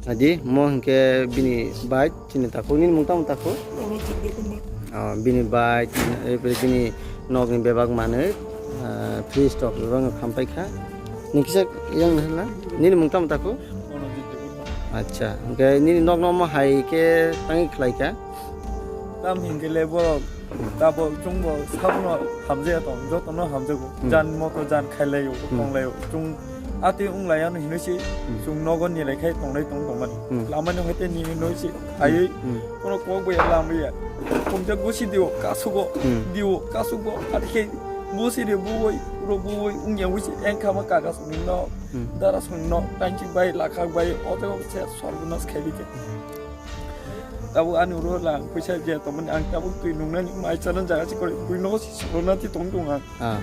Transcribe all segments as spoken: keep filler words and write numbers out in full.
Adi, mo hwnkhe bini bike, chini takhuk, nini mung tamo takhuk? Ono chikde kuma. Ah, bini bike, eh, bini nokni bebak manwi, ah, fridge tok bebak no khampaikha. Nini kisa yang na hwnla? Nini mung tamo takhuk? Ono chikde kuma. Acha, hwnkhe nini nokno omo hai khe tangwi khlaikha? Tam hinkhe le borok tabok chwngbo sabono hamjaya tong, jotono hamjago. Hmm. Jan moto jan khailaio, hmm, tonglaio. Chwng atwi wnglaiyano hinwi se, hmm, chwng nogo nilai khai tonglai tong tongmani. Hmm. Lamani hoite nini noi se, hmm, khaiwi, hmm, kono kok bai lamliya. Kumjak gosi dio, kasugo, hmm, dio, kasugo, atkhe bosi dio, buwoi, ro buwoi, wngya wisi, engkha ma kagas ni no, hmm, dara song no, tangchi bai, lakhak bai, oto se sorgonas khaibike. Tabuk ani uro lang puisa je tongmani ang tabuk twi nungnani mai chana jaga se kore bui nogo si sorona ti tong tong ang. Ah.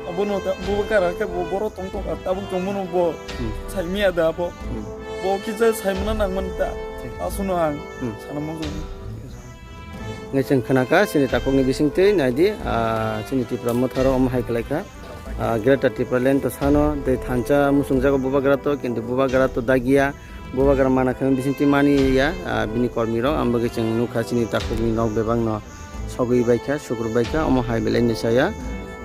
Abono ta bo kara khe bo boro tong tong ang tabuk tongmano bo, hmm, sai miya da bo. Hmm. Bo kisa sai mana nang man ta. Thik. Asuno ang, hmm, sana mo jong. Ngai chwng khana kha chini takhukni bisingtwi naidi, ah, chini Tipra Motharo omo hai khlai kha. Ah, Greater Tipraland to sano, tei thansa muchungjago bubagra to, kintu bubagra to dagiya, bubagra mana khe bisingtwi mani ya, ah, bini kormi rok, ang bagwi chwng nukha chini takhukni nok bebak no sogwi baikha, sukrubwi baikha, omo hai belai ni saya,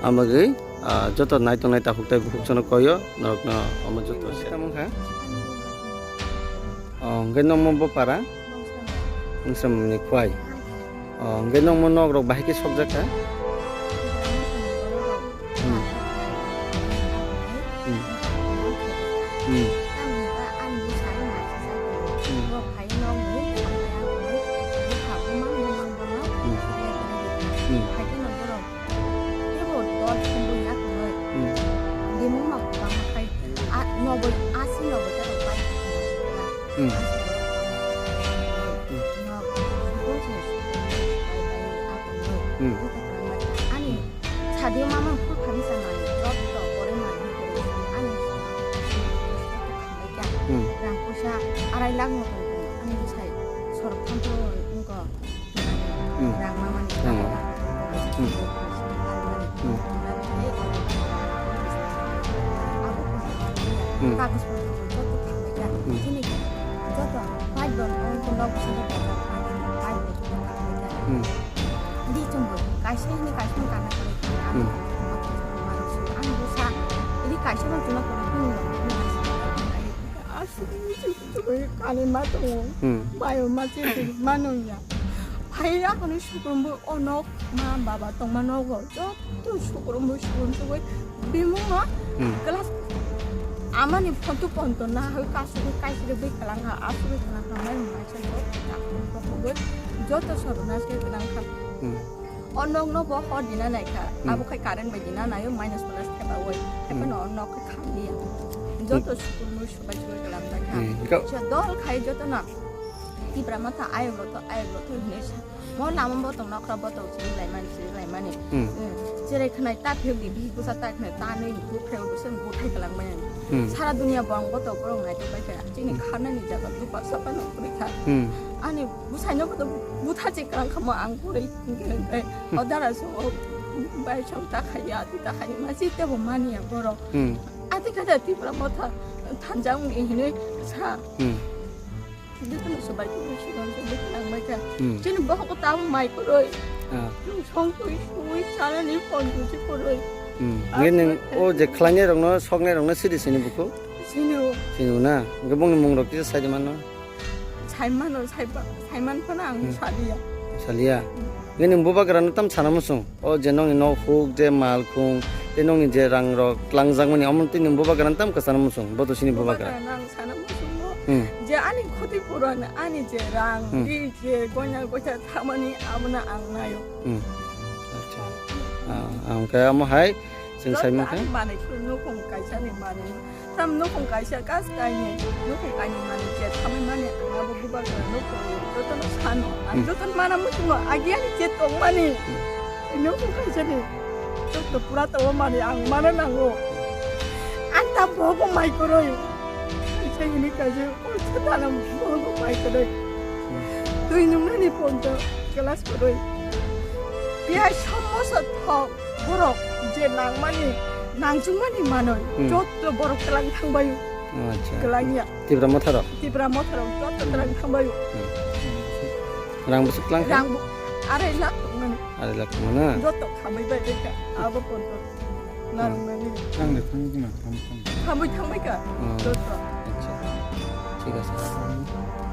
ang bagwi, ah, joto nai tongnai takhuk tai bukhuk sono koyo, norok no omo joto se. Tamo kha? Oh, hwnkhe nokmo bo para? Nungsam ni khwai. Oh, hwnkhe nokmo nok rok bahai khe sokjak kha? Hmm. Hmm. Hmm. Hmm. Hmm. Teibo dol thumwi ya kwrwi. Hmm. Bemung ma kwbangma khai, a, noboi, asi noboi ta rok bai. Hmm. Asi borok kwbangma khai. Hmm. Nok, bumung se bai bai a kwrwi. Hmm. Ani sadio mama phul phani sa mani, joto pore mani, ani Hmm. Rang puisa arai lakh moto ni tongo. Ani bwsai sorok thamtro wngkha. Hmm. Rang mamani Hmm. arai lakh moto ni tongo. Hmm. Abo Hmm. kagoj potro joto tanglaikha. Hmm. Chini joto bai bon ong tong nok bisingo bai bon bai bon joto tanglaikha. Hmm. Di chumbo kaisa hini kaisa kana kore khe ang Hmm. Ang bwsa ini kaisa no tuna kore khe. Aswk kani ma tongo. Hmm. Bayo ma chini mano ya. Phai ya kono sukrumbo onok ma baba tongma nogo. Joto sukrumbo sukrum sugoi bimung no Hmm. Class amani photo ponto na hai kasugoi kaisire bai kalang ha asugoi kalang ha mai mai sa joto joto sorona se kalang ha. Hmm. O nokno bo hor dina naikha. Hmm. Abo khai current bai dina naio, minus plus theba oi. Hmm. Ekheno o nok khai kham dia. Hmm. Joto sukur mui subai subai kalam naikha. Hmm. Ka- Cha dol khai joto na. Tipra Motha ayok loto, ayok loto hinwi sa. Mo lama bo tong nokra bo tong chiri lai mani, chiri lai mani. Hmm. Hmm. Cherai khnai ta phiyok di, bihik bwsa ta khnai ta nui bu phiyok bwsa bu thai kalang mani. Hmm. Sara dunia bo ang bo tong borok nai tong bai kha. Chini Hmm. kharnani jaga dupa sapa no kuri kha. Hmm. Ani Bwsaino bodo butharchi kwrang kha mo ang kwrwi hwnkhe hwnkhe o dara se o bai song ta khai ya, ati ta khai ma si tebo mani ya borok. Hmm. Ati kha da Tipra Motha thanjak wngwi hinwi sa. Hmm. Jotono se bai kwrwi se bai kwrwi nang bai kha. Hmm. Chini bohok ta mai kwrwi. Ah. Song twi sui sanani pon twi kwrwi. Hmm. Nge nang o je khlainai rokno soknai rokno sidi sini buku? Sini o. Sini o na? Nge bongni mung rok kisa sai de mano? Saimano, saiba-, saiman phano ang Hmm. saliya. Saliya? Hmm. Nini bubagrano tam sana muchung? O je nongni nok huk, je mal khung, je nongni je rang rok tlangjak mani, omo tini bubagrano tam kwchana muchung? Bodo sini bubagra. Bubagrano ang sana muchungo. Hmm. Je ani khoti puran, ani je rang, Hmm. ri je goina goita thamani, abono ang nayo. Hmm. Acha. Ah, ang khe omo hai, chwng Joto saimang khe? Ani manwi phuru nukhung kaisa ni manwi. Tam nukhung kaisa kas kainwi, nukhung kainwi manwi chet khamwi mani ang abo bubagra nukhung jotono sano. Ang Hmm. jotono mana muchungo, agi ani chet tongmani. Hmm. Nukhung kaisa ni joto pura tongmani ang mana nango. Ang ta bobo mai kwrwi. Kaisa hini kaisa, kaisa tala bobo mai kwrwi. Hmm. Twi nungnani ponto class kwrwi. Piyai samosa thok. Borok je nangmani, nangchukmani manwi, Hmm. joto borok twlang thangbaio. Acha. Kwlangya. Tipra Motha rok? Tipra Motha rok joto kwlang thangbai. Hmm. Rang bwswk kwlang kha? Rang bo arai lakh tongmani. Arai lakh tongmani na? Joto khamai bai bai kha. Abo porjonto. Hmm. Narwknani. Ang de thangwi gwnang, thangwi thangwi. Khamai thangbai kha. Hmm. Joto. Acha. Thik ase.